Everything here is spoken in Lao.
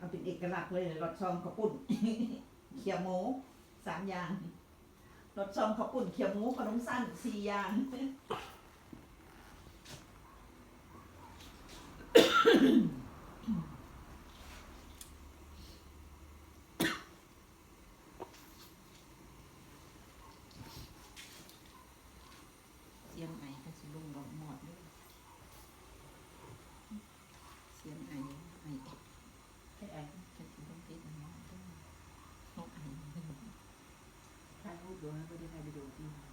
ເປັນເອກະລັກເລີຍ ລອດຊ່ອງເຂົ້າປຸ້ນ ຂຽວໝູ ສາມຢ່າງ ລອດຊ່ອງເຂົ້າປຸ້ນ ຂຽວໝູ ຂະໜົມຊັ້ນ ສີ່ຢ່າງ. ສຽງໄອກໍຊິລົງດອກມອດເດີ້. ສຽງໄອ ໄອ ແຄ່ໄອ ກໍຊິລົງຕິດອັນນັ້ນເດີ້. ເຮົາໄອ ຖ່າຍຮູບບໍ່ ບໍ່ໄດ້ຖ່າຍວິດີໂອຕິ.